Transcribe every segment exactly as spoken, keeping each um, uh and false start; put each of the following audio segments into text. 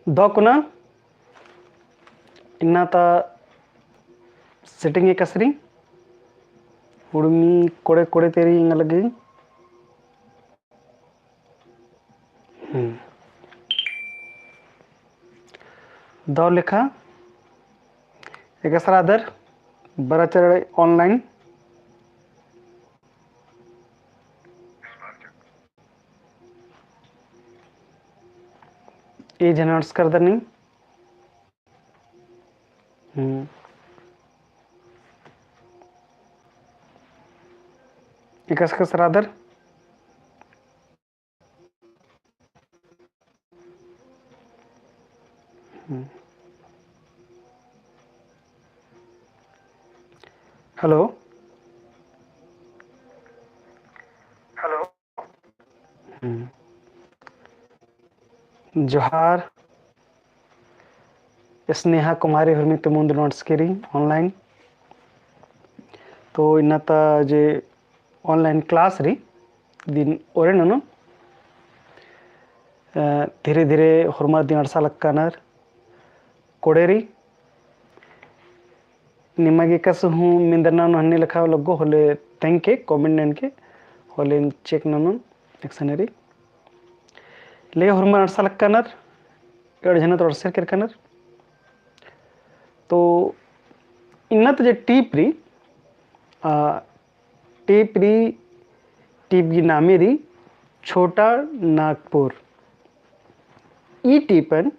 दव कुना इन्ना ता setting एकासे रई, उर्मी कोड़े कोड़े ती रई एंगा लगी। हम्म। दव लेखा एकासे रअदर बरचर online। ई झन अंड़सकर दर नीम। हम्म। एकासे एकासे रअदर। हम्म। Hello। Hello। हम्म। जोहार। स्नेहा कुमारी हुर्मी ती मुन्द नू अंड़सकी रई online। तो इन्ना ता जे online class रई, इदिन ओरे ननोन। अ, धीरे धीरे होरमर दिम अंड़सा लक्कानर। कोड़े रई निमा गे एकासे हूँ मेंदरना नू हन्नी लेखा लग्गो होले तेंगके comment ननके होले check ननोन एकसन रई। ले होरमर अंड़सा लक्कानर, एंड़ झन तो अंड़सर केरकानर। तो इन्ना ता जे टीप रई, आ, टीप रई, टीप गही नामे रई छोटा नागपुर। ई टीपन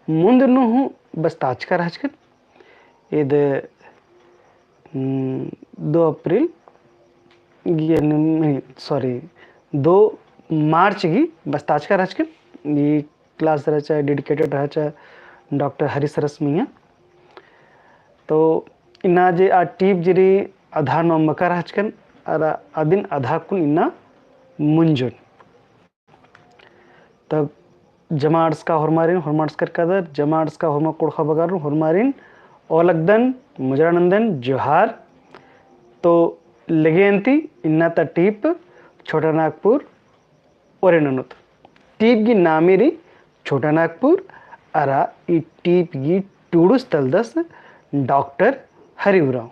मुन्द नू हूँ बस्ताचका रहचकन। इद, हम्म, दो अप्रैल गही, नहीं, sorry, दो मार्च गही बस्ताचका रहचकन। ई class रहचा, dedicated रहचा डॉक्टर हरिसरस मइय्याँ। तो इन्ना जे आ टीप जे रई अधा नू अम्बका रहचकन, अरा अदिन अधा कुन इन्ना मुंजोन। तब जमा अंड़सका होरमारिन, होरमा अंड़सकर कादर, जमा अंड़सका होरमा कुँड़ुख़ बगर होरमारिन ओलगदन, मुजरा नन्दन, जोहार। तो लगे अन्ती इन्ना ता टीप छोटा नागपुर ओरे ननोत। टीप गही नामे रई छोटा नागपुर, अरा ई टीप गही टूड़ुस तलदस डॉक्टर हरि उराँव।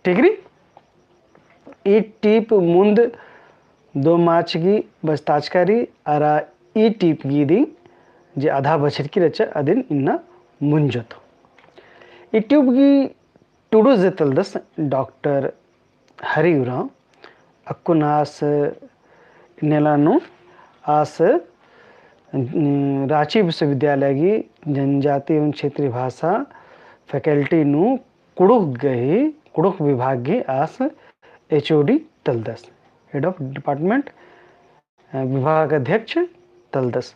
ठीक रई? ई टीप मुन्द दो मार्च गही बस्ताचका रई, अरा ई टीप गही दिम जे अधा बछरकी रहचा अदिन इन्ना मुंजोत। ई टीप गही टूड़ुस जे तलदस डॉक्टर हरि उराँव, अक्कुन आस नेला नू आस, उम, राँची विश्वविद्यालय गही जनजाति एवं क्षेत्रीय भाषा faculty नू कुँड़ुख़ गही, कुँड़ुख़ विभाग गही आस H O D तलदस, head of department, अ, विभाग अध्यक्ष तलदस।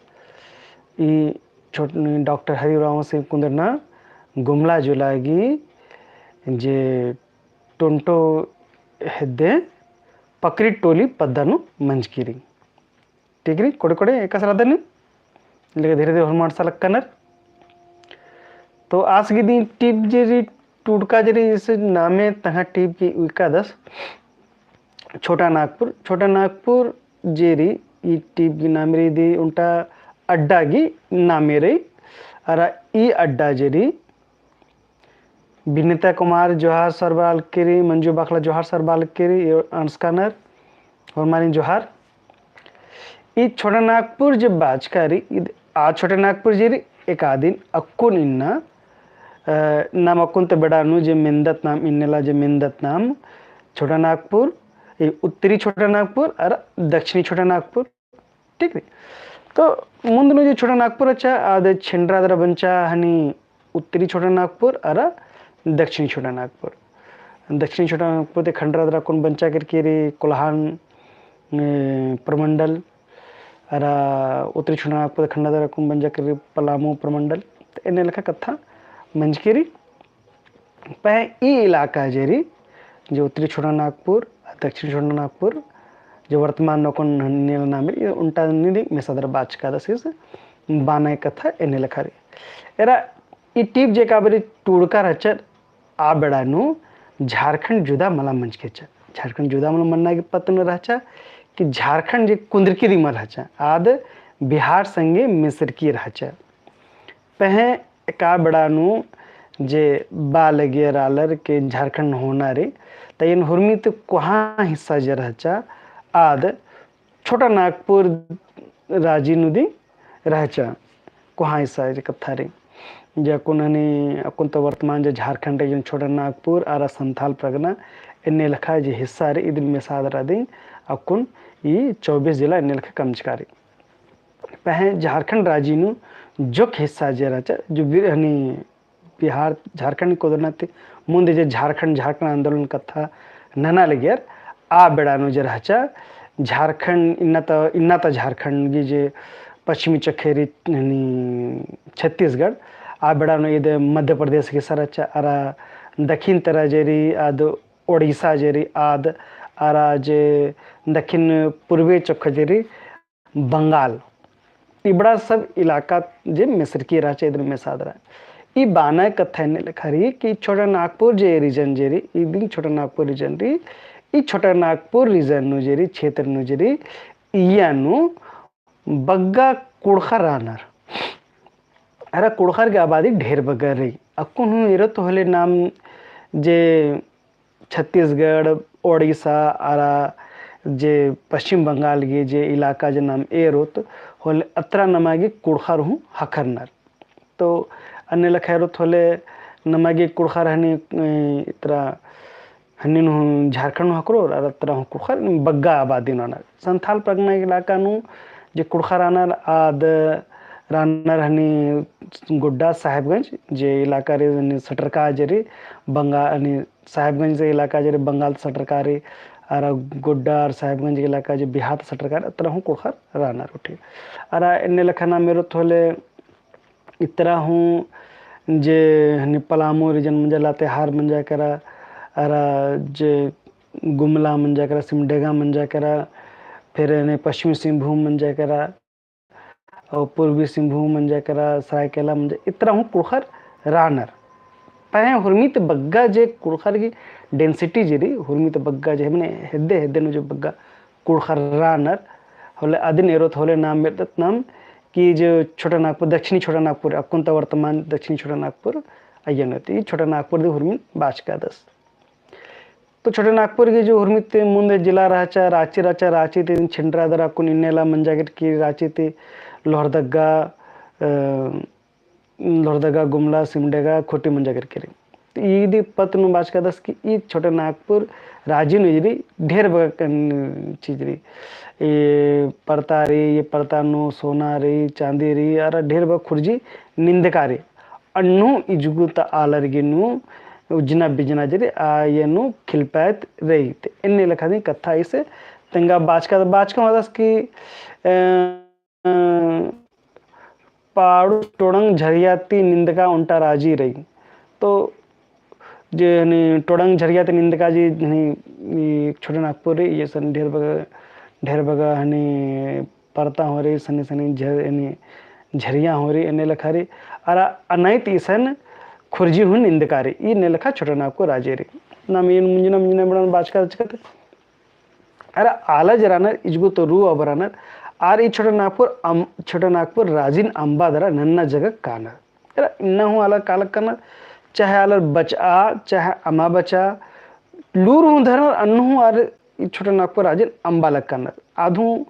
ई छोट-, डॉक्टर हरि उराँवस कुन्दरना गुमला जिला गही जे टोंटो हेद्दे पकरी टोली पद्दा नू मंजकी रई। ठीक रई, कोड़े कोड़े एकासे रअदर नीम, लेकिन धीरे धीरे होरमा अंड़सा लक्कानर। तो आस गही दिम टीप जे रई टूड़का जे रई, इस नामे तंग्है टीप गही उइकादस छोटा नागपुर। छोटा नागपुर जे रई ई टीप गही नामे रई, इदी ओन्टा अड्डा गही नामे रई। अरा ई अड्डा जे रई बिनीता कुमार जोहार सरबालकेरी, मंजू बाखला जोहार सरबालकेरी, अंड़सकानर, होरमारिन जोहार। ई छोटा नागपुर जे बाचका रई, इद आ छोटा नागपुर जे रई, एकादिन अक्कुन इन्ना, अ, नाम अक्कुन ते बेड़ा नू जे मेन्दत नाम, इन्नेला जे मेन्दत नाम, छोटा नागपुर, ई उत्तरी छोटा नागपुर अरा दक्षिणी छोटा नागपुर। ठीक रई। तो मुन्द नू जे छोटा नागपुर रहचा, आद छिंदरा दरा बंचा हनी उत्तरी छोटा नागपुर अरा दक्षिणी छोटा नागपुर। दक्षिणी छोटा नागपुर ते खंडरा दरा कुन बंचा केरकी रई कोल्हान, ए, प्रमंडल, अरा उत्तरी छोटा नागपुर ते खंडरा दरा कुन बंचा केरकी रई पलामू प्रमंडल। तो एन्ने लेखा कत्था मंजकी रई। पहें ई इलाका जे रई, जे उत्तरी छोटा नागपुर, दक्षिणी छोटा नागपुर, जे वर्तमान नू अक्कुन नेला नामे रई, ओन्टा नीदी मेसादर बाचकादस, बानय कत्था एन्ने लेखा रई। एरा ई टीप जे काबरी टूड़का रहचर, आ बेड़ा नू झारखंड जुदा मला मंजकी रहचर। झारखंड जुदा मल मन्ना गे पत्त नू रहचा कि झारखंड जे कुन्दरकी दिम रहचा, आद बिहार संगे मेसरकी रहचा। पहें एका बेड़ा नू जे बआ लगियर आलर कि झारखंड होना रई, त एन हुरमी ती कोहाँ हिस्सा जे रहचा, आद छोटा नागपुर राजी नू दिम रहचा, कोहाँ हिस्सा जे कत्था रई। जे अक्कुन हनी, अक्कुन तो वर्तमान जे झारखंड रई, छोटा नागपुर अरा संथाल परगना, एन्ने लेखा जे हिस्सा रई, इदिन मेसादरा दिम अक्कुन ई चौबीस जिला एन्ने लेखा कमचका रई। पहें झारखंड राजी नू जोक हिस्सा जे रहचा, जो बि-, हनी बिहार, झारखंड कोदरना ती मुन्द जे झारखंड, झारखंड आंदोलन कत्था नना लगियर, आ बेड़ा नू जे रहचा, झारखंड, इन्ना ता, इन्ना ता झारखंड गे जे पश्चिमी चोखे रई, हनी छत्तीसगढ़, आ बेड़ा नू ईद मध्य प्रदेश गे हिस्सा रहचा, अरा दखिन तरा जे रई, आद ओडिशा जे रई, आद, अरा जे दखिन पूर्वी चोखे जे रई, बंगाल, इबड़ा सब इलाका जे मेसरकी रहचा, इदिन मेसादरा। ई बाना कत्था एन्ने लेखा रई कि छोटा नागपुर जे region जे रई, इदिन छोटा नागपुर region रई, ई छोटा नागपुर region नू जे रई, क्षेत्र नू जे रई, इया नू बग्गा कुँड़ुख़र रअनर। अरा कुँड़ुख़र गे आबादी ढेर बग्गा रई। अक्कुन हूँ एरोत होले नाम जे छत्तीसगढ़, ओडिशा, अरा जे पश्चिम बंगाल गे जे इलाका जे नाम एरोत होले अतरा नमा गे कुँड़ुख़र हूँ ख़क्खरनर। तो अन्ने लेखा एरोत होले नमा गे कुँड़ुख़र हनी, ए, इतरा हनी नू हूँ झारखंड हूँ ख़क्खरोर, अरा अतरा हूँ कुँड़ुख़र बग्गा आबादी नू रअनर। संथाल परगना इलाका नू जे कुँड़ुख़र रअनर आद रअनर हनी गोड्डा साहेबगंज जे इलाका रई, हनी सटरका जे रई बंगा-, हनी साहेबगंज जे इलाका जे रई बंगाल सटरका रई, अरा गोड्डा अरा साहेबगंज इलाका जे बिहार सटरका रई, अतरा हूँ कुँड़ुख़र रअनर उठी। अरा एन्ने लेखा नाम एरोत होले इतरा हूँ जे हनी पलामू region मंजा, लातेहार मंजा केरा, अरा जे गुमला मंजा केरा, सिमडेगा मंजा केरा, फिर हनी पश्चिमी सिंहभूम मंजा केरा, और पूर्वी सिंहभूम मंजा केरा, सरायकेला मंजा, इतरा हूँ कुँड़ुख़र रअनर। पहें हुरमी ती बग्गा जे कुँड़ुख़र गे density जे रई, हुरमी ती बग्गा जे, मने हेद्दे हेद्दे नू जे बग्गा कुँड़ुख़र रअनर, होले अदिन एरोत होले नाम मेरदत नाम कि जो छोटा नागपुर, दक्षिणी छोटा नागपुर, अक्कुन ता वर्तमान दक्षिणी छोटा नागपुर अइय्या नू ती, छोटा नागपुर दिम हुरमी बाचकादस। तो छोटा नागपुर गे जो हुरमी ती मुन्द जिला रहचा, राँची रहचा, राँची ती छिंदरा दरा अक्कुन इन्नेला मंजा केरकी, राँची ती लोहरदगा, अ, लोहरदगा, गुमला, सिमडेगा, खूंटी मंजा केरकी रई। तो ईदी पत्त नू बाचकादस कि ई छोटा नागपुर राजी नू जे रई ढेर बग्गा कन चीज रई। ये परता रई, ये परता नू सोना रई, चाँदी रई, अरा ढेर बग्गा खुर्जी निंदका रई। अन्नु इजगु ता आलर गे नू उज्जना बिज्जना जे रई, आ ये नू खिलपायत रई। ते एन्ने लेखा दी कत्था इसे तेंगा बाचका, बाचका होदस कि, अ, पाड़ू टोड़ंग झरिया ती निंदका ओन्टा राजी रई। तो जे हनी टोड़ंग झरिया ती निंदका जे हनी ई छोटा नागपुर रई, ये सन ढेर बग्गा, ढेर बग्गा हनी परता हूँ रई, सन्नी सन्नी झर-, हनी झरिया हूँ रई, एन्ने लेखा रई। अरा अनैत इसन खुर्जी हूँ निंदका रई, ई एन्ने लेखा छोटा नागपुर राजी रई। नाम एन मुंजना मुंजना बड़न बाचका बाचका ते अरा आलर जे रअनर इजगु तो रऊ अबा रअनर, आर ई छोटा नागपुर अम-, छोटा नागपुर राजिन अम्बा दरा नन्ना जगह कानर। अरा इन्ना हूँ आलर काला कानर, चाहे आलर बचआ, चाहे अमा बचआ, लूर हूँ धरनर, अन्नु हूँ आर ई छोटा नागपुर राजिन अम्बा लग कानर। आद हूँ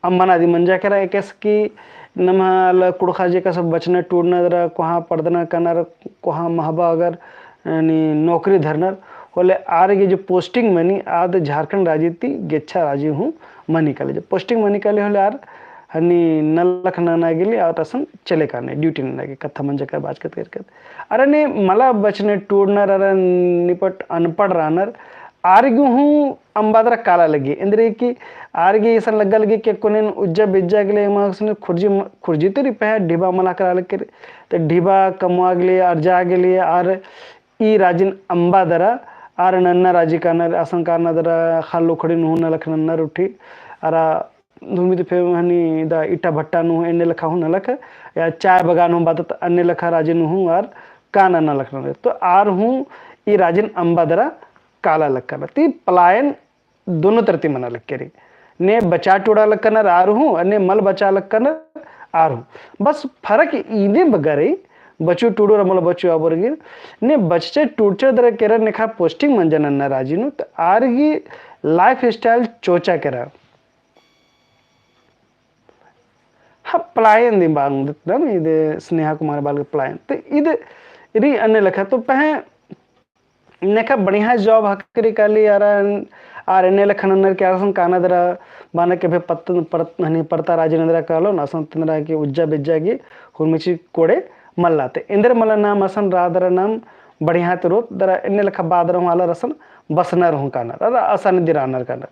अम्बा ना दी मंजा केरा एकासे कि नम्है आलर कुँड़ुख़र जे एकासे बचना टूड़ना दरा, कोहाँ परदना कानर, कोहाँ महबा अगर हनी नौकरी धरनर होले आर गे जो posting मनी आद झारखंड राजी ती गेच्छा राजी हूँ मनी काली। जो posting मनी काली होले आर हनी नलख नना गे ले आर असन चले काने duty नना गे कत्था मंजा केरा बाचकत केरकत। अरा ने मला बचने टूड़नर अरा निपट अनपढ़ रअनर आर गे हूँ अम्बा दरा काला लगी। एन्देरगे कि आर गे इसन लग्गा लगी कि अक्कुन एन उज्जा बिज्जा गे ले एमा असन खुर्जी म-, खुर्जी तो रई पहें ढिबा मला करा लगी। ते ढिबा कमआ गे ले, अरजा गे ले, आर ई राजिन अम्बा दरा, आर नन्ना राजी कानर, असन काना दरा, ख़ल्ल उखड़ी नू हूँ नलख नन्नर उठी, अरा धुमी ते फेर हनी दा ईटा भट्टा नू हूँ एन्ने लेखा हूँ नलख, या चाय बगान हूँ बादत अन्ने लेखा राजी नू हूँ आर काना नलख नन्नर। तो आर हूँ ई राजिन अम्बा दरा काला लग कानर। ती पलायन दोनों तरती मना लक्के रई। ने बचा टूड़ा लक्कनर आर हूँ, ने मल बचा लक्कनर आर हूँ। बस फरक इदे बग्गे रई, बचु टूड़ू रमल बचु आबोर गे, ने बचचे टूड़चे दरा केरा नेखा posting मंजा नन्ना राजी नू, त आर गी lifestyle चोचा केरा। हाँ, पलायन दी बांग दम, इदे स्नेहा कुमार बाल के पलायन। त इद रई अन्ने लेखा तो पहें नेखा बढ़िया job हकरी काली आर, आर एन्ने लेखा नन्नर के आर असन काना दरा बाना के भे पत्त-, परत-, हनी परता राजी नन्दरा कालोन असन तन्दरा के उज्जा बिज्जा गे हुरमिची कोड़े मल्ला ते। एन्देर मला नाम असन रा दरा नाम बढ़िया ते रोत दरा एन्ने लेखा बादर हूँ आलर असन बसनर हूँ कानर। अरा असन दिरानर कानर।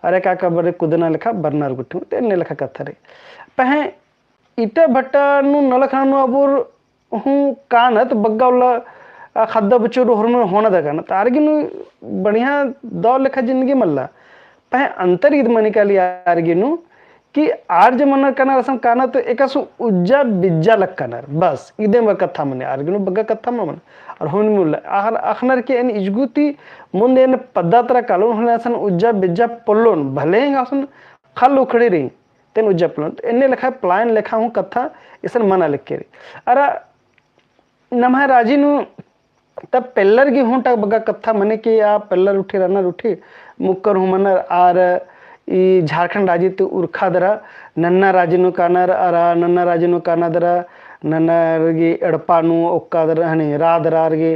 अरे का का बरे कुदना लेखा बरनर गुट्ठी हूँ ते एन्ने लेखा कत्था रई। पहें इटा भट्टा नू नलख नू अबुर हूँ कानत बग्गा उल्ला, आ, खद्दा बचुर होरमर होना दा कानत। आर गे नू बढ़िया दौ लेखा जिंदगी मल्ला। पहें अंतर इद मनी काली आर गे नू कि आर जे मनर कानर असन कानर तो एकासे उज्जा बिज्जा लग कानर। बस, इदे मा कत्था मनी, आर गे नू बग्गा कत्था मा मनी। और हुन मुल्ला, आखर अखनर के एन इजगुती मुन्द एन पद्दा तरा कालोन होले असन उज्जा बिज्जा पोल्लोन, भले एंगा असन खल उखड़ी रई। तेन उज्जा पोल्लोन। तो एन्ने लेखा पलायन लेखा हूँ कत्था इसन मना लक्के रई। अरा नम्है राजी नू तब पेल्लर गे हूँ टा बग्गा कत्था मनी कि आ पेल्लर उठी रअनर उठी मुक्कर हूँ मनर आर ई झारखंड राजी ती उरखा दरा नन्ना राजी नू कानर अरा नन्ना राजी नू काना दरा नन्नर गे एड़पा नू ओक्का दरा हनी रा दरा आर गे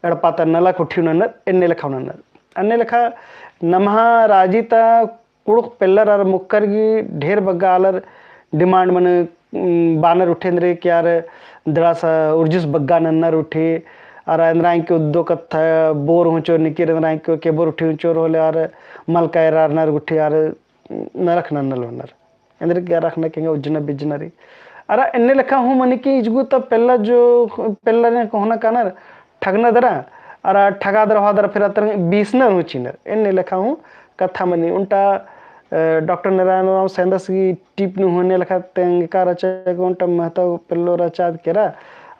एड़पा ता नलख उठी नन्नर एन्ने लेखा नन्नर। अन्ने लेखा नम्है राजी ता कुँड़ुख़ पेल्लर अरा मुक्कर गी ढेर बग्गा आलर demand मने, उम, बानर उठे एन्देर के आर दड़ा सा उर्जुस बग्गा नन्नर उठे, अरा एन्देर आंकी उद्दो कत्था बोर हुंचोर निकिर एन्देर आंकी के बोर उठे हुंचोर होले आर मलका एरारनर उठे आर नलख नन्नर होनर। एन्देर के आर अखना के एंगा उज्जना बिज्जना रई। अरा एन्ने लेखा हूँ मनी कि इजगु ता पेल्ला जो, पेल्ला ने होना कानर, ठगना दरा, अरा ठगा दरा, हुआ दरा, फिर अतर बीसनर हूँ चिनर। एन्ने लेखा हूँ कत्था मनी। उन्टा, अ, डॉक्टर नारायण राव सैंदस गी टीप नू हूँ एन्ने लेखा तेंगका रहचा, उन्टा महता पेल्लो रहचा अद केरा,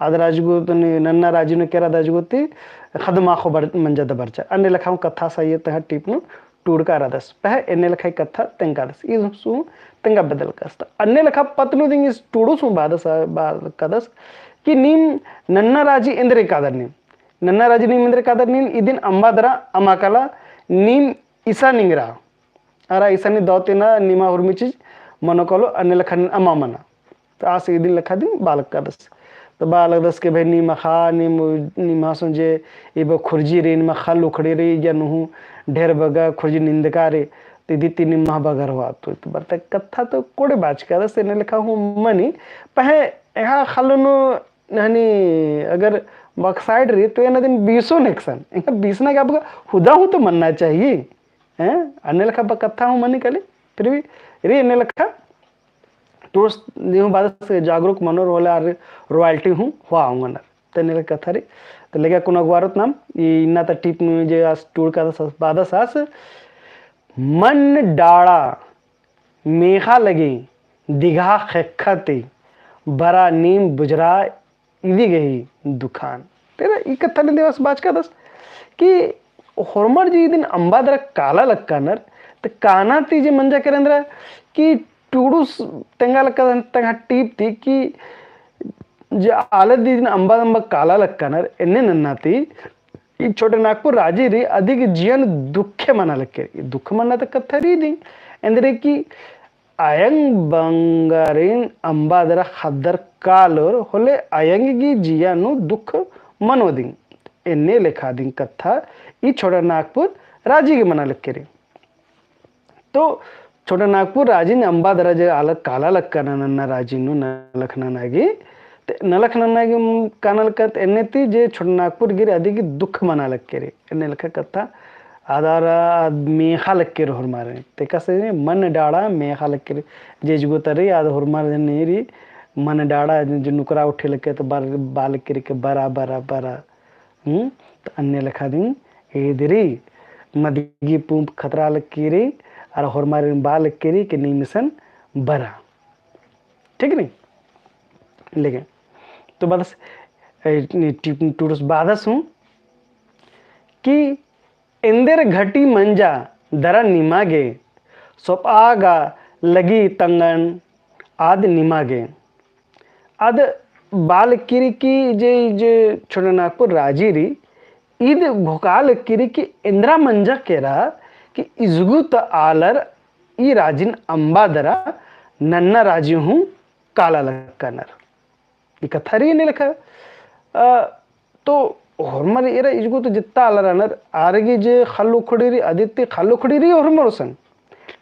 अद राजगो तनी नन्ना राजी नू केरा, अद राजगो ती खदमाखो बर-, मंजा द बरचा। अन्ने लेखा हूँ कत्था सही तंग्है टीप नू टूड़का रअदस, पहें एन्ने लेखा कत्था तेंगकादस, ईद हूँ तेंगा बदलकस। त अन्ने लेखा पत्त नू दिम ईस टूड़ुस हूँ बादस, बालकदस कि नीम नन्ना राजी एन्देर कादर नीम। नन्ना राजी नीम एन्देर कादर नीम, इदिन अम्बा दरा अमा काला, नीम इसा निंगरा। अरा इसा नी दौ ती ना निमा हुरमी चीज मनो कालो, अन्ने लेखा नीम अमा मना। त आस इदिन लेखा दिम बालकदस। त बालकदस के भई नीम अख़ा, नीम, नीम हसो जे इबा खुर्जी रई, नीम खल उखड़ी रई, या नू हूँ ढेर बग्गा खुर्जी निंदका रई, त इदी ती नीम मह बगर होआ तो। त बरता कत्था तो कोड़े बाचकादस, एन्ने लेखा हूँ मनी, पहें एंग्है खल नू नहनी अगर बक्साइड रई, तो एन्ने दिम बीसोन एकसन। एंगा बीसना के अबगा हुदा हूँ तो मन्ना चाहिए। हैं? अन्ने लेखा बा कत्था हूँ मनी काली, फिर भी रई एन्ने लेखा टूड़ुस दिम हूँ बादस जागरूक मनोर होले आर royalty हूँ होआ ओंगनर। त एन्ने लेखा कत्था रई। त लेगा कुना गुआरोत नाम, ई इन्ना ता टीप नू जे आस टूड़कादस बादस आस, मन डाड़ा मेख़ा लगी दिघा ख़ेक्खा ती, बरा नीम बुझरा इदी गही दुखान। तेरा ई कत्था नू दिम आस बाचकादस कि होरमर जे इदिन अम्बा दरा काला लक्कानर, त काना ती जे मंजा केरा एन्देर कि टूड़ुस तेंगा लक्का तंग्है टीप ती कि जे आलर इदिन अम्बा अम्बा काला लक्कानर, एन्ने नन्ना ती ई छोटे नागपुर राजी रई अदिगे जिया नू दुखे मना लक्के रई। दुख मना त कत्था रई दिम। एन्देर कि अयंग बंगारिन अम्बा दरा ख़द्दर कालोर होले अयंग गी जिया नू दुख मनो दिम। एन्ने लेखा दिम कत्था ई छोटे नागपुर राजी गे मना लक्के रई। तो छोटे नागपुर राजी नू अम्बा दरा जे आलर काला लक्कानर नन्ना राजी नू नलख नना गे, ते नलख नना गे काना लक्का त एन्ने ती जे छोटे नागपुर गे रई अदिगे दुख मना लक्के रई। एन्ने लेखा कत्था आद आर मेख़ा लक्के रई होरमारिन। ते कसे मन डाड़ा मेख़ा लक्के रई। जे इजगो ता रई आद होरमारिन रई मन डाड़ा जे नुकरा उठे लक्के त बा लक्के रई के बरा, बरा, बरा। हम्म? त अन्ने लेखा दिम ईद रई, मदगी पूंप खतरा लक्की रई, अरा होरमारिन बा लक्की रई कि नीम इसन बरा। ठीक नी? लेकिन, तो बादस, ए, नी, टी-, टूड़ुस बादस हूँ कि एन्देर घटी मंजा, दरा निमा गे, सोपआ गा लगी तंगन आद निमा गे। आद बाल किरी की जे, जे छोटा नागपुर राजी री, ईद घोकाल किरी की एन्दरा मंजा केरा कि इजगु त आलर ई राजिन अम्बा दरा नन्ना राजी हूँ काला लक्कनर। ई कत्था री एन्ने लेखा, अ, तो होरमर एरा इजगु तो जित्ता आलर रअनर, आर गे जे ख़ल्ल उखड़ी री, अदित्य ख़ल्ल उखड़ी री होरमर उसन।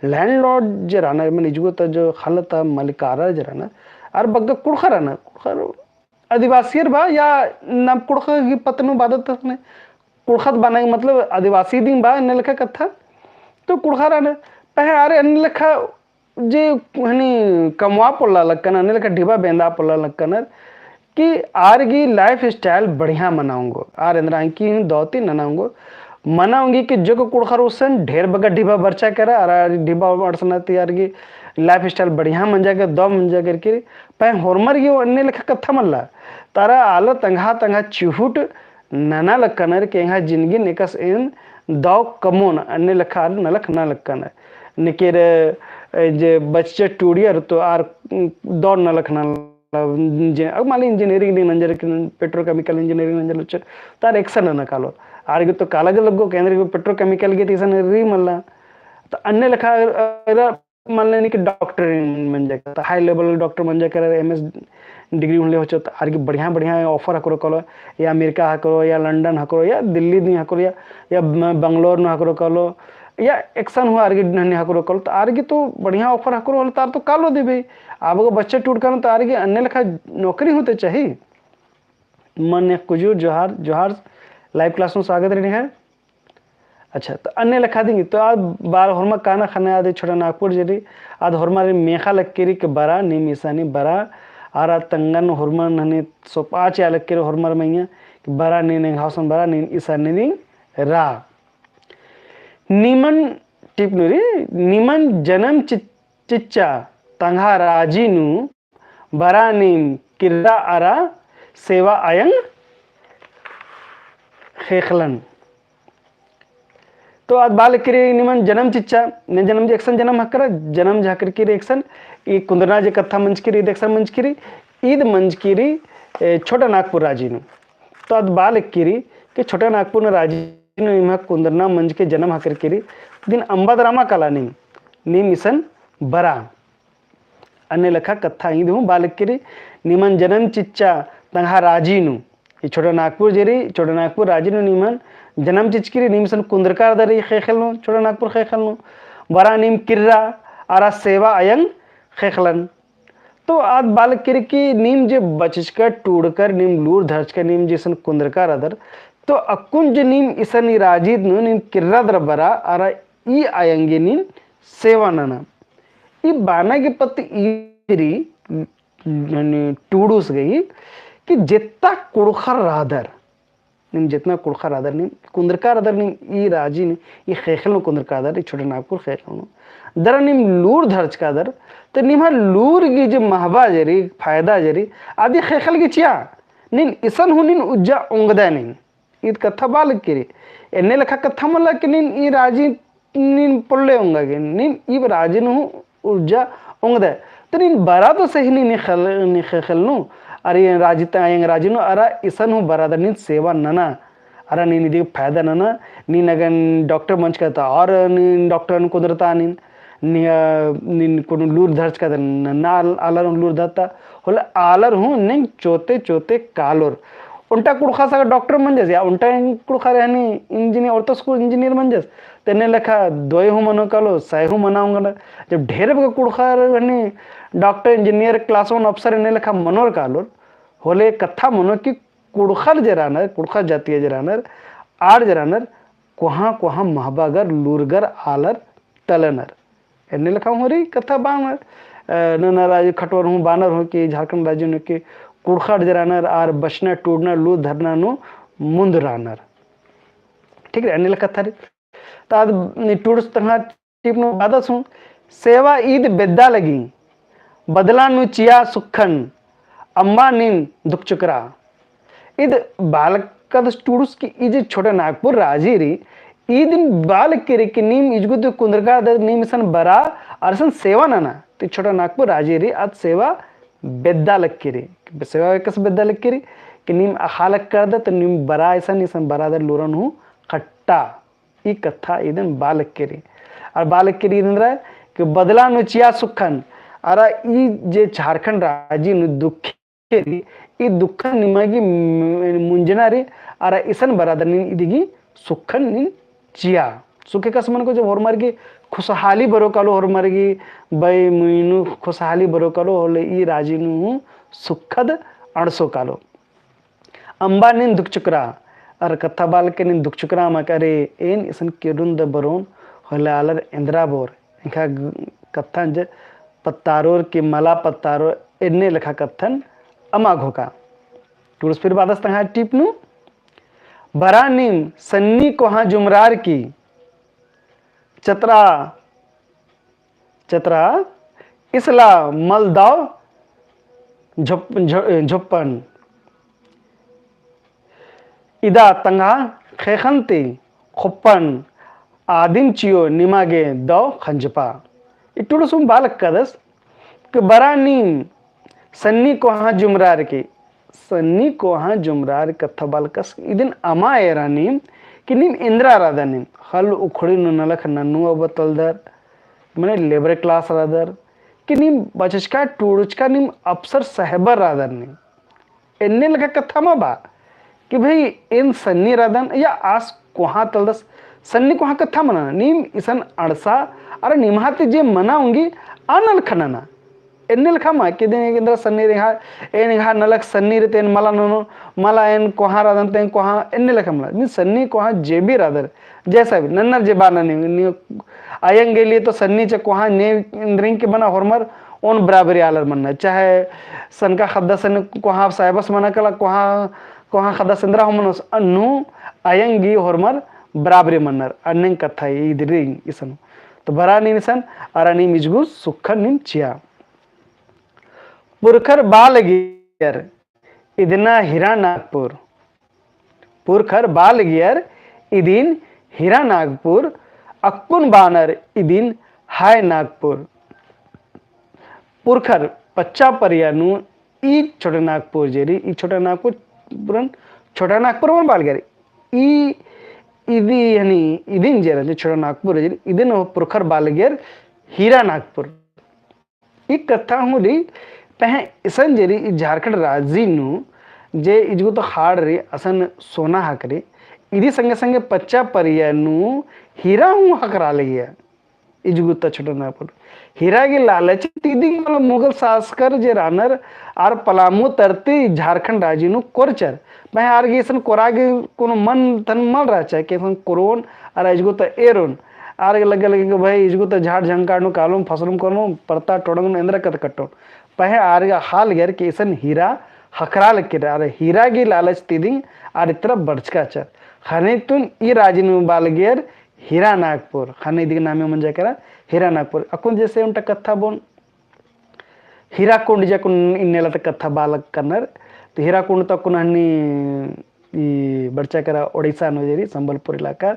Landlord जे रअनर, मने इजगु तो जो ख़ल्ल ता मलिकार जे रअनर, आर बग्गे कुँड़ुख़र रअनर, कुँड़ुख़र आदिवासियर बा या नाम कुँड़ुख़ गे पत्त नू बादत ने, कुँड़ुख़त बना मतलब आदिवासी दिम बा, एन्ने लेखा कत्था। तो कुँड़ुख़र रअनर, पहें आर एन्ने लेखा जे हनी कमवा पोल्ला लक्कनर, एन्ने लेखा ढिबा बेंदा पोल्ला लक्कनर कि आर गे lifestyle बढ़िया मना ओंगो, आर एन्दरा अंकी हूँ दौती नना ओंगो, मना ओंगी कि जो को कुँड़ुख़र उसन ढेर बग्गे ढिबा बरचा केरा, आर ढिबा बरचना ती आर गे lifestyle बढ़िया मंजा के, दौ मंजा केरकी, पहें होरमर गे एन्ने लेखा कत्था मल्ला, तारा आलर तंगआ तंगआ चिहुट नना लक्कनर कि एंग्है जिनगी नेकस एन दौ कमोन, एन्ने लेखा आर नलख ना लक्कनर। नेकेर, ए, जे बच्चा टूड़ियर तो आर, उम, दौ नलख ना ल-, इंजि-, अब माले engineering दिम नंजर कि petrochemical engineering नंजर लुच्चर, तो आर एकसन नना कालोर। आर गे तो काला गे लग्गो, केंद्र गे petrochemical गे तो इसन री मल्ला। तो एन्ने लेखा एरा मल्ला नी कि doctor मंजा केरा, high level doctor मंजा केरा, M S degree होले होचो, तो आर गे बढ़िया बढ़िया offer हकरो कालो, या अमेरिका हकरो, या लंदन हकरो, या दिल्ली दी हकरो, या, या ब-, बंगलोर नू हकरो कालो, या एकसन हूँ आर गे नन्नी हकरो कालो, तो आर गे तो बढ़िया offer हकरो होले तो आर तो कालो देबे। अब अगर बच्चा टूड़का नू तो आर गे एन्ने लेखा नौकरी हूँ तो चाही। मन एक कुजूर जोहार, जोहार, live class नू स्वागत रई निंग्है। अच्छा, तो एन्ने लेखा दिम, तो आद बार होरमा काना ख़ने आद छोटा नागपुर जे री, आद होरमा री मेखा लक्की री कि बरा, नीम इसानी बरा, आर आद तंगन होरमा हनी सोपआ चिआ लक्की री होरमा मइय्याँ कि बरा नीन एंग्है गुसन बरा, नीन इसानी रा। निमन टिप नू री, निमन जनम चि-, चिच्चा तंग्है राजी नू, बरा नीम किर्रा अरा सेवा अयंग ख़ेख़लन। तो आद बाल किरी निमन जनम चिच्चा, ने जनम जे एकसन जनम हकरा, जनम जे हकरकी री एकसन, ई कुंदरना जे कत्था मंजकी री, ईद एकसन मंजकी री, ईद मंजकी री, ए, छोटा नागपुर राजी नू। तो आद बाल किरी कि छोटा नागपुर नू राजी नू निम्हा कुंदरना मंजके जनम हकरकी री, दिन अम्बा दरा मा काला नीम, नीम इसन बरा। अन्ने लेखा कत्था ईद हूँ बालक किरी, निमन जनम चिच्चा तंग्है राजी नू। ई छोटा नागपुर जे रई, छोटा नागपुर राजी नू निमन जनम चिच्चकी रई, नीम इसन कुंदरका रअदर ई ख़ेख़ेल नू, छोटा नागपुर ख़ेख़ेल नू। बरा नीम किर्रा अरा सेवा अयंग ख़ेख़लन। तो आद बालक किरी कि नीम जे बचचका टूड़कर, नीम लूर धरचका, नीम जे इसन कुंदरका रअदर, तो अक्कुन जे नीम इसन ई राजी नू नीम किर्रा रअदर बरा, अरा ई अयंगे नीम सेवा नना। ई बाना गे पत्त ई रई, यानी टूड़ुस गही कि जेतना कुँड़ुख़र रअदर, नीम जेतना कुँड़ुख़र रअदर, नीम कुंदरका रअदर, नीम ई राजी नू, ई ख़ेख़ेल नू कुंदरका रअदर, ई छोटा नागपुर ख़ेख़ेल नू। दरा नीम लूर धरचका रअदर, तो निम्हा लूर गही जे महबा जे रई, फायदा जे रई, अदी ख़ेख़ेल गही चिआ, नीन इसन हूँ नीन उज्जा ओंगदय नीन। ईद कत्था बालक किरी। एन्ने लेखा कत्था मल्ला कि नीन ई राजी नीन पोल्ले ओंगा गे, नीन ई राजी नू हूँ उज्जा ओंगदय। तो नीन बरा तो सही नीन ख़ेख़ेल नू, अरा ई राजी ता अयंग राजी नू, अरा इसन हूँ बरा दा नीन सेवा नना, अरा नीन इदी फायदा नना, नीन अगर डॉक्टर मंजका तो और नीन डॉक्टर नू कुंदरता नीन, नी, अ, नीन कोनो लूर धरचका तो नन्ना आल-, आलर हूँ लूर धरता, होले आलर हूँ नीन चोते चोते कालोर। ओन्टा कुँड़ुख़ा सगा डॉक्टर मंजस, या ओन्टा कुँड़ुख़ा रई हनी इंजीनियर, ओर्तस को इंजीनियर मंजस, तेन्ने लेखा दोय हूँ मनो कालो, सय हूँ मना ओंगना। जब ढेर बग्गे कुँड़ुख़ा रई हनी डॉक्टर, इंजीनियर, class one अफसर एन्ने लेखा मनोर कालोर, होले कत्था मनो कि कुँड़ुख़र जे रअनर, कुँड़ुख़र जातिया जे रअनर, आर जे रअनर, कोहाँ कोहाँ महबागर, लूरगर, आलर तलनर। एन्ने लेखा हूँ रई कत्था बानर, अ, नन्ना राजी खटवर हूँ बानर हूँ कि झारखंड राजी नू कि कुँड़ुख़र जे रअनर आर बचना, टूड़ना, लूर धरना नू मुन्द रअनर। ठीक रई, एन्ने लेखा कत्था रई। तो आद टूड़ुस तंग्है टिप नू बादस हूँ, सेवा ईद बेद्दा लगी, बदला नू चिआ सुक्खन, अम्बा नीन दुख चुकरा। ईद बालकदस टूड़ुस कि ई जे छोटा नागपुर राजी रई, इदिन बआ लक्की रई कि नीम इजगु ती कुन्दरका रअदर, नीम इसन बरआ अरा इसन सेवा नना। ती छोटा नागपुर राजी रई आद सेवा बेद्दा लक्की रई। सेवा एकासे बेद्दा लक्की रई कि नीम अख़आ लक्का रअदर तो नीम बरआ इसन, इसन बरआ दर लूरन हूँ खट्टा। ई कत्था इदिन बआ लक्की रई। अरा बआ लक्की रई इदिन रई कि बदला नू चिआ सुक्खन। अरा ई जे झारखंड राजी नू दुखे रई, ई दुक्खन निमा गे मु-, मुंजना रई, अरा इसन बरआ दर नीन इदी गे सुक्खन नीन चिआ। सुख एकासे मनो का जब होरमर गे खुशहाली बरओ कालो, होरमर गे बई मुई नू खुशहाली बरओ कालो, होले ई राजी नू हूँ सुखद अंड़सो कालो। अम्बा नीन दुख चुकरा, अरा कत्था बआ लक्की नीन दुख चुकरा मा का, अरे एन इसन केरुन द बरओन, होले आलर एन्दरा बओर। एंखा ग-, कत्थन जे पत्तारोर की मला पत्तारोर, एन्ने लेखा कत्थन अमा घोखा। टूड़ुस फिर बअदस तंग्है टीप नू। बरआ नीम सन्नी कोहाँ जुमरार की, चतरा, चतरा इसला मल दव झोप-, झो-, झोप्पन। इदा तंग्है ख़ेख़न ती ख़ोप्पन आदिम चिओ निमा गे दव खंजपा। ई टूड़ुस हूँ बआ लक्कादस कि बरआ नीम सन्नी कोहाँ जुमरार की, सन्नी कोहाँ जुमरार कत्था बआ लक्कस इदिन अमा एरा नीम कि नीम एन्दरा रअदर नीम, ख़ल्ल उखड़ी नू नलख नन्नू अबतलदर, मने labour class रअदर, कि नीम बचचका टूड़ुचका नीम अफसर साहेबर रअदर नीम। एन्ने लेखा कत्था मा बआ कि भई एन सन्नी रअदन या आस कोहाँ तलदस, सन्नी कोहाँ कत्था मना, नीम इसन अंड़सा, अरा निम्है ती जे मना ओंगी आ नलख नना। एन्ने लेखा मा कि दिन एन्दरा सन्नी रई, एन एंग्है नलख सन्नी रई ते एन मला ननो, मला एन कोहाँ रअदन ते एन कोहाँ, एन्ने लेखा मला। नीम सन्नी कोहाँ जे भी रअदर, जैसा भी नन्नर जे बअनर नीम, नीम अयंग गे लिए तो सन्नी चे कोहाँ ने एन्दरिंग के बना होरमर ओन बराबरी आलर मन्नर, चाहे सनका ख़द्दस एन कोहाँ साहेबस मना कला, कोहाँ, कोहाँ ख़द्दस एन्दरा हूँ मनोस, अन्नु अयंग गही होरमर बराबरी मन्नर, अन्नेंग कत्था इदरी इसन। तो बरआ नीम इसन, अरा नीम इजगु सुक्खन नीम चिआ। पुरखर बआ लगियर इदना हीरा नागपुर। पुरखर बआ लगियर इदिन हीरा नागपुर, अक्कुन बअनर इदिन हाय नागपुर। पुरखर पच्चा परिया नू ई छोटा नागपुर जे रई, ई छोटा नागपुर, पुरन छोटा नागपुर मा बआ लगियर। ई, इदी, यानी इदिन जे रई, छोटा नागपुर जे रई, इदिन पुरखर बआ लगियर हीरा नागपुर। ई कत्था हूँ रई, पहें इसन जे रई, ई झारखंड राजी नू जे इजगु तो ख़ाड़ रई, असन सोना ख़क्खरई, इदी संगे संगे पच्चा परिया नू हीरा हूँ ख़क्खरा लगिया। इजगु तो छोटा नागपुर हीरा गही लालच ती इदिंग, मतलब मुगल शासकर जे रअनर आर पलामू तरती झारखंड राजी नू कोरचर। पहें आर गे इसन कोरा गे कोनो मन तन मल रहचा कि इसन कोरोन अरा इजगु तो एरोन। आर गे लग्गा लग्गी कि भई इजगु तो झाड़ झंकार नू कालोम, फसलुम कोलोम, परता टोड़ंग नू एन्दरा कत कट्टोन। पहें आर गे ख़क्खरा लगियर कि इसन हीरा ख़क्खरा लगियर, अरा हीरा गही लालच ती इदिंग आर इतरा बरचका रहचर। ख़ने तुन ई राजी नू बआ लगियर हीरा नागपुर, ख़ने इदी गही नामे मंजा केरा हीरा नागपुर। अक्कुन जैसे ओन्टा कत्था बओन हीराकुंड जे अक्कुन इन्नेला ता कत्था बआ लक्कनर। तो हीराकुंड तो अक्कुन हन्नी ई बरचा केरा ओडिशा नू जे रई, संबलपुर इलाका।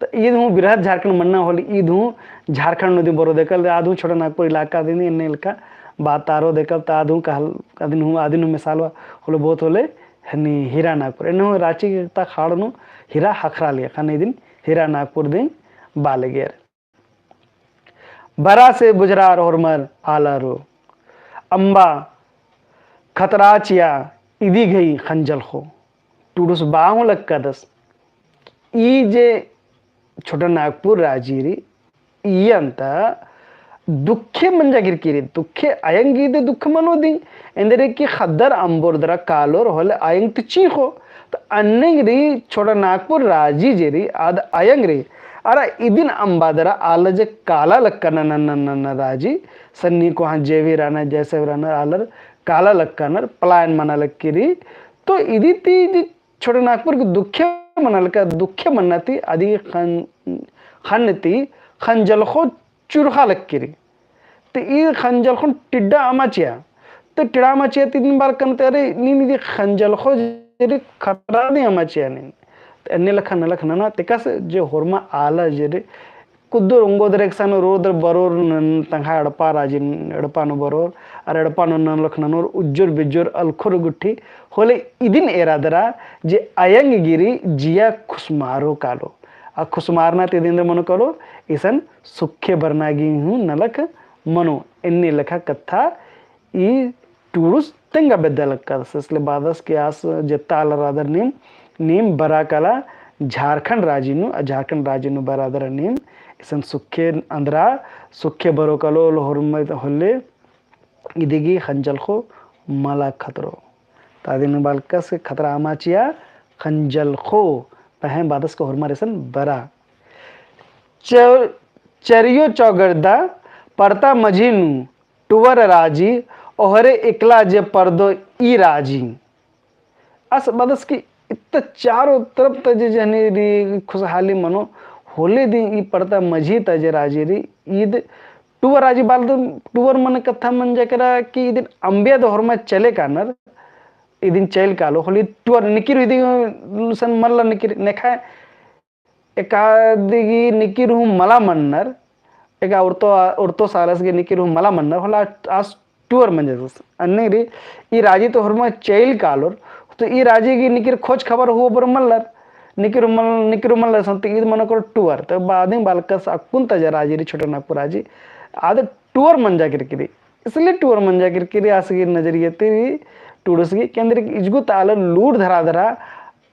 तो ईद हूँ बिरहत झारखंड मन्ना होले, ईद हूँ झारखंड नू दिम बरओ देकल, आद हूँ छोटा नागपुर इलाका दिम इन्ने इलाका बातारो देकल, तो आद हूँ कहल, आदिन हूँ, आदिन हूँ मिसाल होले बहुत होले हन्नी हीरा नागपुर। एन्ने हूँ राँची ता ख़ाड़ नू हीरा ख़क्खरा लगिया, ख़ने इदिन हीरा नागपुर दिम बआ लगियर। बरआ से बुझरार होरमर आलारो। अम्बा खतरा चिआ इदी गही ख़ंजलख़ो। टुडुस बआ हूँ लक्कादस। ई जे छोटा नागपुर राजी रई, इय्यन ता दुखे मंजा केरकी रई, दुखे अयंग गही ते दुखे मनो दिम, एन्देर कि ख़द्दर अम्बोर दरा कालोर होले अयंग ती चींख़ो, तो अन्नेंग रई छोटा नागपुर राजी जे रई, आद अयंग रई, अरा इदिन अम्बा दरा आलर जे काला लक्कनर नन्ना नन्ना राजी, सन्नी कोहाँ जे भी रअनर, जैसे भी रअनर, आलर काला लक्कनर, पलायन मना लक्की रई, तो इदी ती इदी छोटा नागपुर गही दुखे मना लक्का, दुखे मन्ना ती अदी ख़न, ख़न्न ती ख़ंजलख़ो चुरख़ा लक्की रई। ते ई ख़ंजलख़ोन टिड्डा अमा चिआ। ते टिड्डा अमा चिआ ती इदिन बआ लक्कन ते अरे नीन इदी ख़ंजलख़ो जे रई ख़तरा दिम अमा चिआ नीन। एन्ने लेखा नलख नना, तेकस जे होरमा आलर जे रे, कुद्दुर ओंगोदर एकसन रोदर बरोर नन तंग्है एड़पा राजी, एड़पा नू बरोर, अरा एड़पा नू नलख ननोर उज्जोर बिज्जोर अलखोर गुट्ठी, होले इदिन एरादरा जे अयंग गिरी जिया खुसमारो कालो। आ खुसमारना ती इदिन रे मनो कालो, इसन सुखे बरना गी हूँ नलख मनो, एन्ने लेखा कत्था ई टुड़ुस तेंगा बेद्दा लक्कदस। इसले बादस कि आस जेत्ता आलर रअदर नीम, नीम बरा काला झारखंड राजी नू, आ झारखंड राजी नू बरादर नीम, इसन सुखे अंदरा, सुखे बरो कालो होले होरमा होले, इदिगी खंजलखो मला खतरो। ता इदिन बालकस खतरा अमा चिआ खंजलखो, पहें बादस का होरमर इसन बरा। चौ-, चरियो चौगड़दा परता मझी नू टुअर राजी, ओहरे एकला जे परदो ई राजी। आस बादस कि इत्ता चारों तरफ ता जे जहनी री खुसहाली मनो, होले इदिन ई परता मझी ता जे राजी री, ईद टुअर राजी बाल तो टुअर मने कत्था मंजा केरा कि इदिन अम्बिया द होरमा चले कानर, इदिन चइल कालो, होले टुअर निकिर इदिन सन मल्ला निकिर नेखा एकादिगी निकिर हूँ मला मन्नर, एका उर्तो, उर्तो सालस गे निकिर हूँ मला मन्नर, होला आस टुअर मंजस। अन्ने री, ई राजी तो होरमा चइल कालोर, तो ई राजी गी निकिर खोज खबर हूँ बरो मल्लर, निकिर मल-, निकिर मल्लर सन, तो ईद मनो कर टुअर। तो बादिम बालकस अक्कुन ता जे राजी री छोटे नागपुर राजी, आद टुअर मंजा किरकिरी। इसलिए टुअर मंजा किरकिरी आस गी नजरिया ती री टुड़ुस गी, केंद्र की इजगु ता आलर लूर धरा धरा,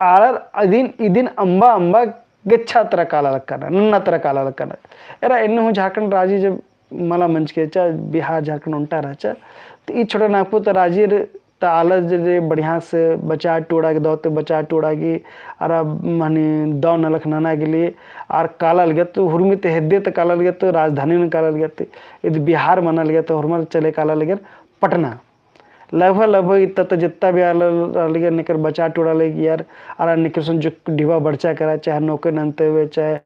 आलर इदिन, इदिन अम्बा अम्बा गेच्छा तरा काला लक्कना, नन्ना तरा काला लक्कना। एरा एन्ने हूँ झारखंड राजी जब मला मंजकी रहचा, बिहार झारखंड ओन्टा रहचा, तो ई छोटा नागपुर ता राजी रे, ता आलर जे रे बढ़िया से बचा टुड़ा गे दौते बचा टुड़ा गे, अरा मने दौ नलख नना गे लिए, आर काला लगे तो हुरमी ते हेद्दे ते काला लगे तो राजधानी नू काला लगे तो, इद बिहार मना लगे तो हुरमर चले काला लगे पटना। लगभग, लगभग इत्ता ता जित्ता भी आलर, आलर निकर बचा टुड़ा लगे यार, आर निकर सुन जो डिबा बरचा करा, चाहे नौकरी नन्ते हुए, चाहे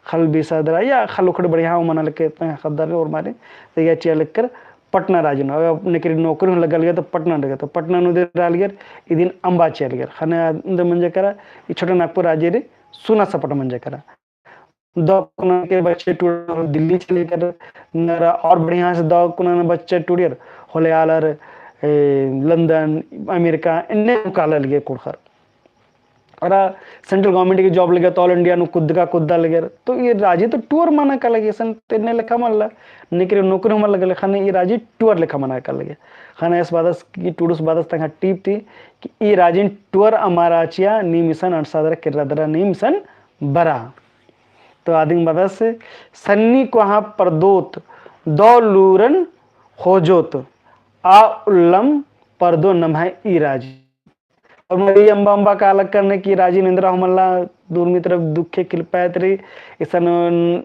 खल बीसा दरा, या खल उखड़ बढ़िया हूँ मना लगे, इतना खद्दर और मारे, तो या चिआ लेकर पटना राजी नू, अगर निकर नौकरी हूँ लगा लगे तो पटना लगे, तो पटना नू दे रहा लगे, इदिन अम्बा चिआ लगे। खने अंदर मंजा करा, ई छोटा नागपुर राजी रे, सुना सपट मंजा करा। दौ कुना के बच्चे टुड़ियर दिल्ली चले कर नरा और बढ़िया से दौ कुना न बच्चे टुड़ियर होले आलर, ए, लंदन, अमेरिका, इन्ने काला लगे कुड़खर। अरा central government की job लगे तो all India नू कुद्दका कुद्दा लगे। तो ई राजी तो टुअर मना काला लगे, सन तेन्ने लेखा मल्ला, निकर नौकरी हूँ मल्ला लगे, खने ई राजी टुअर लेखा मना काला लगे। खने एस बादस की टुड़ुस बादस तंग्है टीप ती कि ई राजी टुअर अमा रहचा, नीम इसन अंड़सादरा किर्रादरा नीम इसन बरा। तो आदिम बादस सन्नी कोहाँ परदोत, दौ लूरन खोजोत, आ उल्लम परदो नम्है ई राजी। और मरी अम्बा अम्बा काला लक्कन कि राजी निंद्रा हूँ मल्ला, दूर मी तरफ दुखे किलपायत रई, इसन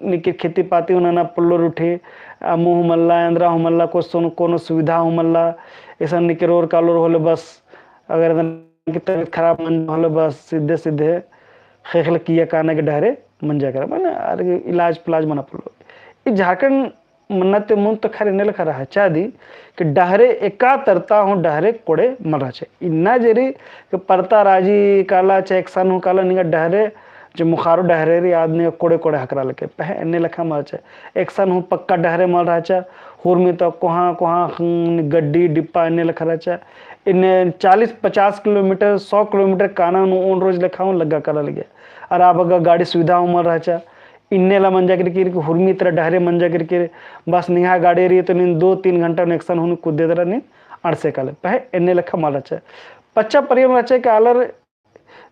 निकर खेती पाती हूँ नना पोल्लोर उठे, अम्मू हूँ मल्ला, एन्द्रा हूँ मल्ला, कोसोन कोनो सुविधा हूँ मल्ला, इसन निकर और कालोर होले बस, अगर की तबीयत खराब मंजा होले बस सीधे सीधे ख़ेख़ेल किया काना गे डहरे मंजा केरा, मने आर गे इलाज पिलाज मना पोल्लो। ई झारखंड मन्ना ती मुन्द तो खैर इन्ने लेखा रहचा दी कि डहरे एका तरता हूँ डहरे कोड़े मल रहचा। इन्ना जे रई कि परता राजी काला चाहे एकसन हूँ काला निंगा डहरे जे मुखारो डहरे रई आद निंगा कोड़े कोड़े ख़क्खरा लगे। पहें इन्ने लेखा मल रहचा। एकसन हूँ पक्का डहरे मल रहचा। हुरमी तो कोहाँ कोहाँ हम्म गड्डी डिप्पा इन्ने लेखा रहचा। इन्ने चालीस पचास किलोमीटर, सौ किलोमीटर काना नू ओन रोज लेखा हूँ लग्गा काला लगे। अरा अबगा गाड़ी सुविधा हूँ मल रहचा। इन्ने ला मंजा केरकी रई कि हुरमी तरा डहरे मंजा केरकी रई। बस निंग्है गाड़ी रई तो नीन दो तीन घंटा नू एकसन हूँ कुद्दे तरा नीन अंड़से काले। पहें इन्ने लेखा मल रहचा। पच्चा परियम रहचा कि आलर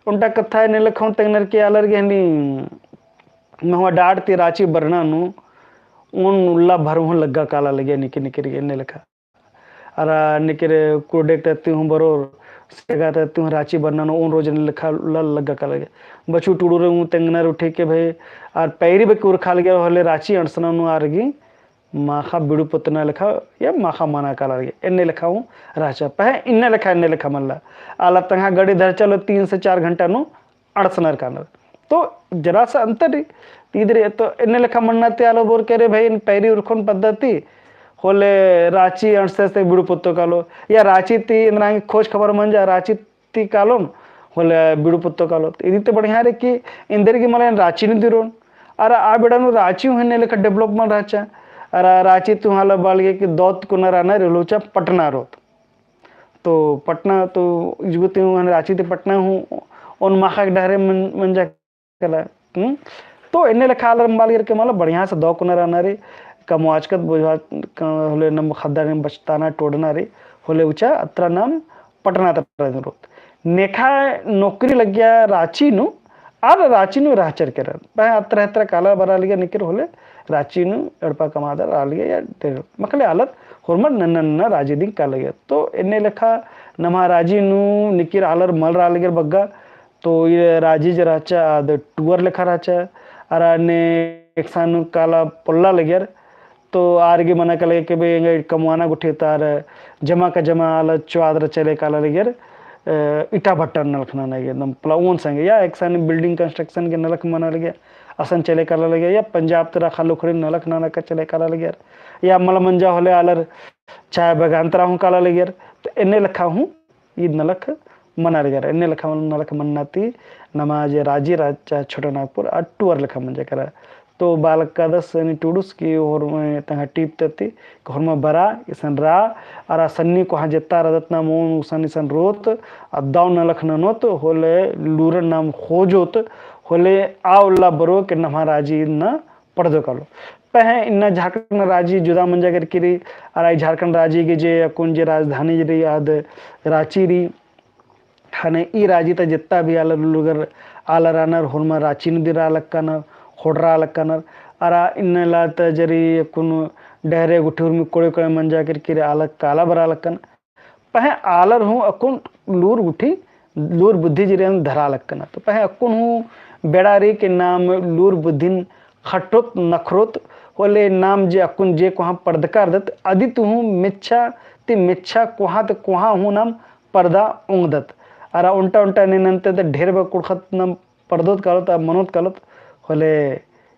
ओन्टा कत्था इन्ने लेखा हूँ तेंगनर कि आलर गे हनी महुआ डाँड़ ती राँची बरना नू ओन उल्ला भर हूँ लग्गा काला लगे निकर निकर गे इन्ने लेखा। अरा निकर कुरडेग ती हूँ बरोर सेगा ती हूँ राँची बरना नू ओन रोज इन्ने लेखा उल्ला लग्गा काला लगे। बच्चू टुड़ुर हूँ तेंगनर उठे के भई आर पैरी बकी उरखा लगे होले राँची अंड़सना नू आर गे माखा बिड़ू पोतना लेखा या माखा मना काला लगे। इन्ने लेखा हूँ रहचा। पहें इन्ने लेखा, इन्ने लेखा मल्ला। आला तंग्है गाड़ी धरचा होले तीन से चार घंटा नू अंड़सनर कानर। तो जरा सा अंतर रई। ती इदरे तो इन्ने लेखा मन्ना ती आलो बओर के रे भई एन पैरी उरखोन पद्दा ती होले राँची अंड़से से बिड़ू पोत्तो कालो। या राँची ती एन्द्रा गे खोज खबर मंजा राँची ती कालोन होले बिड़ू पत्तो कालोत। इदी ते बढ़िया रे कि एन्देर गे मला एन राँची नू दिरोन। अरा आ बेड़ा नू राँची हूँ एन्ने लेखा develop मल रहचा। अरा राँची ती हूँ आलर बआ लगिया कि दौ ती कोना रअनर होले उच्चा पटना रओत। तो पटना तो इजगो ती हूँ राँची ती पटना हूँ ओन माख़ा के डहरे मन-, मंजा कला। हम्म? तो एन्ने लेखा आलर बआ लगियर के मला बढ़िया से दौ कोना रअनर री, कमवाचकत बुझवा क-, होले नम ख़द्दर बचताना टोड़ना री, होले उच्चा अत्रा नाम पटना तरा रओत। नेखा नौकरी लग्गिया राँची नू, आर राँची नू रहचर केरर। पहें अत्रा अत्रा काला बरआ लगिया निकिर होले राँची नू एड़पा कमादर आ लगिया या ते-, मखले आलर होरमर नन्ना नन्ना राजी दिम काला लगिया। तो एन्ने लेखा नम्हा राजी नू निकिर आलर मल रआ लगियर बग्गा, तो ई राजी जे रहचा आद टूअर लेखा रहचा। अरा ने एकसन काला पोल्ला लगियर, तो आर गे मना काला लगियर कि बे एंगा कमवाना गुट्ठी ता आर जमा का जमा आलर चोआदर चले काला लगियर, अ, ईटा भट्टा नलख नना गे, एकदम पलाउन संगे, या एकसन building construction गे नलख मना लगियर, असन चले काला लगियर, या पंजाब तरा ख़ल्ल उखड़ी नलख नना का चले काला लगियर, या मला मंजा होले आलर चाय बगान तरा हूँ काला लगियर। तो एन्ने लेखा हूँ ईद नलख मना लगियर। एन्ने लेखा नलख मन्ना ती नमा जे राजी रहचा छोटा नागपुर आ टूअर लेखा मंजा केरा। तो बआ लगदस एन टूड़ुस कि होरमर तंग्है टीप ती कि होरमर बरआ, इसन रआ, अरा सन्नी कोहाँ जेत्ता रअदत नाम ओन उसन इसन रओत, आ दौ नलख ननोत, होले लूरन नाम खोजोत, होले आ उल्ला बरओ कि नम्हा राजी इन्ना पड़दो कालो। पहें इन्ना झारखंड राजी जुदा मंजा केरकी रई, अरा ई झारखंड राजी गे जे अक्कुन जे राजधानी रई आद राँची रई। ख़ने ई राजी ता जेत्ता भी आलर लूरगर आलर रअनर होरमर राँची नू दिम रआ लक्कनर, ख़ोंड़रआ लक्कनर। अरा इन्ना ला ता जे रई अक्कुन डहरे गुट्ठी उर्मी कोड़े कोड़े मंजा केरकी रई आलर काला बरआ लक्कनर। पहें आलर हूँ अक्कुन लूर गुट्ठी, लूर बुद्धि जे रई धरआ लक्कनर। तो पहें अक्कुन हूँ बेड़ा रई कि नाम लूर बुद्धिन खटरोत नखरोत, होले नाम जे अक्कुन जे कोहाँ पड़दका रअदत, अदी ती हूँ मेच्छा ती मेच्छा कोहाँ ती कोहाँ हूँ नाम पड़दा ओंगदत। अरा ओन्टा ओन्टा ने नन्ते ता ढेर बग्गे कुँड़ुख़त नाम पड़दोत कालोत, आ मनोत कालोत, होले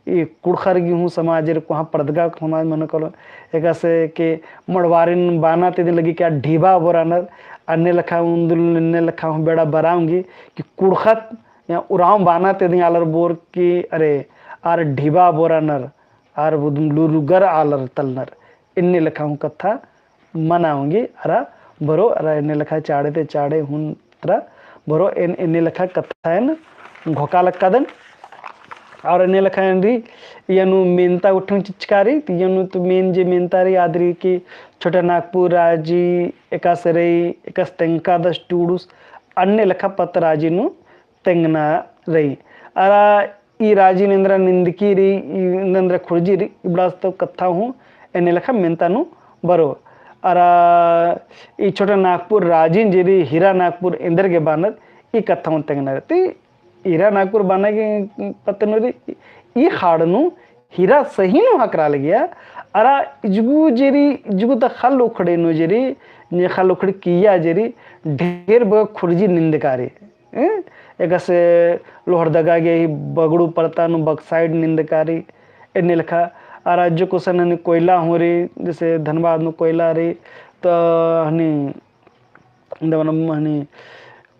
ई कुँड़ुख़र गे हूँ समाज रे कोहाँ पड़दका समाज मनो कालोत। एकासे कि मड़वारिन बाना ती दिम लगी कि आ ढिबा बओर रअनर, अन्ने लेखा उन्दुल, अन्ने लेखा हूँ बेड़ा बरआ ओंगी कि कुँड़ुख़त या उराँव बाना ती दिम आलर बओर कि अरे, आर ढिबा बओर रअनर, आर बुधुम लूरगर आलर तलनर, एन्ने लेखा हूँ कत्था मना ओंगी। अरा बरओ, अरा एन्ने लेखा चाड़े ती चाड़े हूँ तरा बरओ, एन एन्ने लेखा कत्था एन घोखा लक्कादन। अरा एन्ने लेखा एन रई, इय्या नू मेन्ता गुट्ठी चिचका रई, तो इय्या नू तो मेन जे मेन्ता रई, आद रई कि छोटा नागपुर राजी एकासे रई, एकासे तेंगकादस टूड़ुस, अन्ने लेखा पत्त राजी नू तेंगना रई। अरा ई राजी नू एन्दरा निंदकी रई, ई एन्दरा खुर्जी रई, इबड़ा तो कत्था हूँ एन्ने लेखा मेन्ता नू बरओ। अरा ई छोटा नागपुर राजी जे रई, हीरा नागपुर एन्देर गे बानर, ई कत्था हूँ तेंगना रई। ती हीरा नागपुर बाना गे पत्त नू रई, ई ख़ाड़ नू हीरा सही नू ख़क्खरआ लगिया। अरा इजगु जे रई, इजगु ता ख़ल्ल उखड़े नू जे रई, ने ख़ल्ल उखड़े किइय्या जे रई, ढेर बग्गे खुर्जी निंदका रई। एँ? एकासे लोहरदगा गे ही बगड़ू परता नू बक्साइड निंदका रई, एन्ने लेखा। अरा जो कुसन हनी कोयला हूँ रई, जैसे धनबाद नू कोयला रई, तो हनी, दमन हनी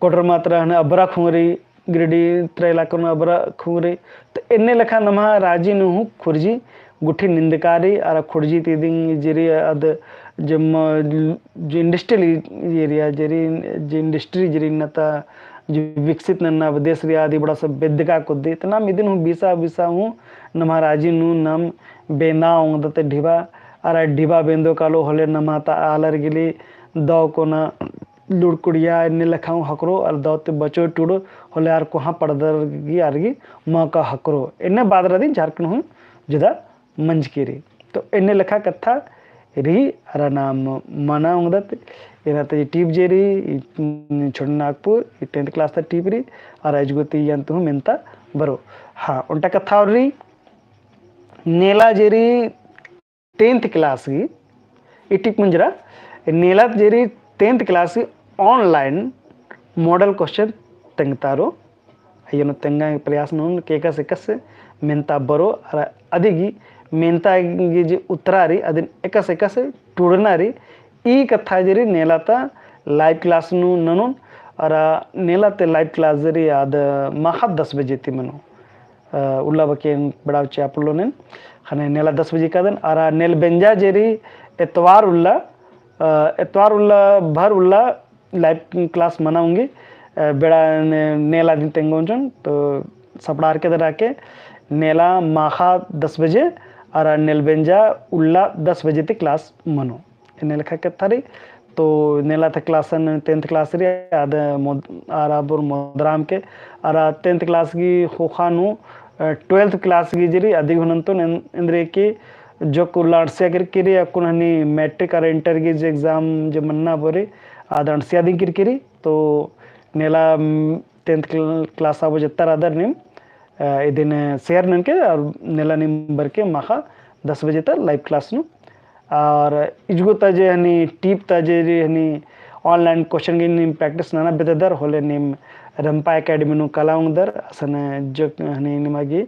कोडरमा तरा हनी अबरख हूँ रई, गिरिडीह तरा इलाका नू अबरख हूँ रई। तो एन्ने लेखा नम्हा राजी नू हूँ खुर्जी गुट्ठी निंदका रई, अरा खुर्जी ती दिम जे रई आद जे म-, जे industrial area जे रई, जे industry जे रई इन्ना ता जे विकसित नन्ना प्रदेश रई आद इबड़ा सब बेद्दका कुद्दी। तो नाम इदिन हूँ बीसा बीसा हूँ नम्हा राजी नू नाम बेंदा ओंगदत ढिबा, अरा ढिबा बेंदो कालो होले नम्हा ता आलर गे ले दौ कोना लुड़कुड़िया एन्ने लेखा हूँ ख़क्खरो, अरा दौ ती बचो टूड़ो होले आर कोहाँ पड़दर गे आर गे मौका ख़क्खरो। एन्ने बाद रअदी झारखंड हूँ जुदा मंजकी रई। तो एन्ने लेखा कत्था रई, अरा नाम मना ओंगदत। एन्ने ता ई टीप जे रई, ई छोटा नागपुर, ई tenth class ता टीप रई, अरा इजगो ती इय्या नू तो हूँ मेन्ता बरओ। हाँ, ओन्टा कत्था और रई, नेला जे रई tenth class गही, ई टीप मुंजरा, नेला जे रई tenth class गही online model question तेंगता रओ। अइय्या नू तेंगा प्रयास ननोन कि एकासे एकासे मेन्ता बरओ, अरा अदी गही मेन्ता गही जे उत्तरा रई, अदिन एकासे एकासे टूड़ना रई, ई कत्था जे रई नेला ता live class नू ननोन। अरा नेला ती live class जे रई आद माख़ा दस बजे ती मनो। अ, उल्ला बके बड़ा उच्चे आप उल्लो नेन, ख़ने नेला दस बजे कादन, अरा नेल बेंजा जे रई एतवार उल्ला, अ, एतवार उल्ला भर उल्ला live class मना ओंगी, अ, बेड़ा ने-, नेला दिन तेंगोन चोन, तो सपड़ार के दरा के नेला माख़ा दस बजे, अरा नेल बेंजा उल्ला दस बजे ती class मनो। एन्ने लेखा कत्था रई। तो नेला ता class न tenth class रई, आद मोद-, आर आबोर मोदराम के, अरा tenth class गही ख़ोख़ा नू, अ, twelfth class गही जे रई, अदी हूँ नन्तोन एन-, एन्देर की जोक उल्ला अंड़सिया केरकी रई, अक्कुन हनी matric अरा inter गही जे exam जे मन्ना बओर रई, आद अंड़सिया दिम केरकी रई। तो नेला, उम, tenth cl-, class आबो जत्तर आदर नीम, अ, इदिन share ननके, अरा नेला नीम बरके माख़ा दस बजे ता live class नू। अरा इजगो ता जे हनी tip ता जे रई हनी online question गे नीम practice नना बेद्ददर होले नीम रंपा academy नू काला ओंगदर, असन जो हनी निमा गे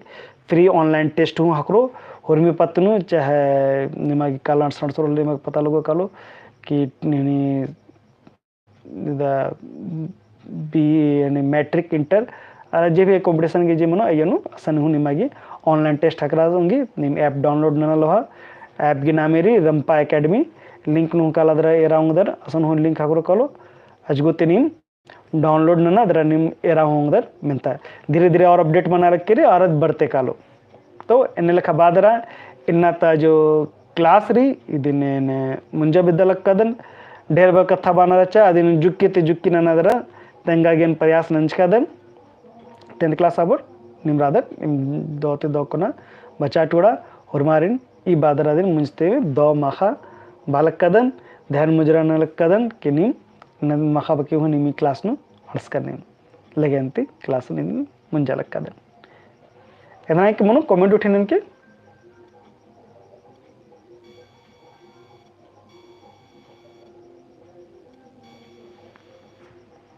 free online test हूँ ख़क्खरो, होरमी पत्त नू चाहे निमा गे काला अंड़सर होले निमा गे पता लगो कालो कि हनी इदा बी, यानी matric, inter, अरा जे भी competition गे जे मनो, अइय्या नू असन हूँ निमा गे online test ख़क्खरा ओंगी। नीम app download नना लोहा, app गही नामे रई रंपा academy, link नू काला दरा एरा ओंगदर, असन हूँ link ख़क्खरो कालो, अजगो ती नीम download नना दरा नीम एरा ओंगदर मेन्ता। धीरे धीरे और update मना लक्की रई, और बरते कालो। तो एन्ने लेखा बअदरा इन्ना ता जो class रई, इदिन एन मुंजा बेद्दा लक्कादन, ढेर बग्गे कत्था बअना रहचा, अदिन जुक्की ती जुक्की नना दरा, तेंगा गे एन प्रयास नंजकादन, tenth class आबोर, नीम रअदर, नीम दव ती दव कोना, बचा टुड़ा, होरमारिन, ई बअदरा दिम मुंजते दव माख़ा बआ लक्कादन, ध्यान मुजरा नना लक्कादन, कि नीम, न माख़ा बके हूँ नीम ई class नू अंड़सकर नीम, लगेन ती class नू नीम मुंजा लक्कादन। एदना के मनो comment उठे ननके,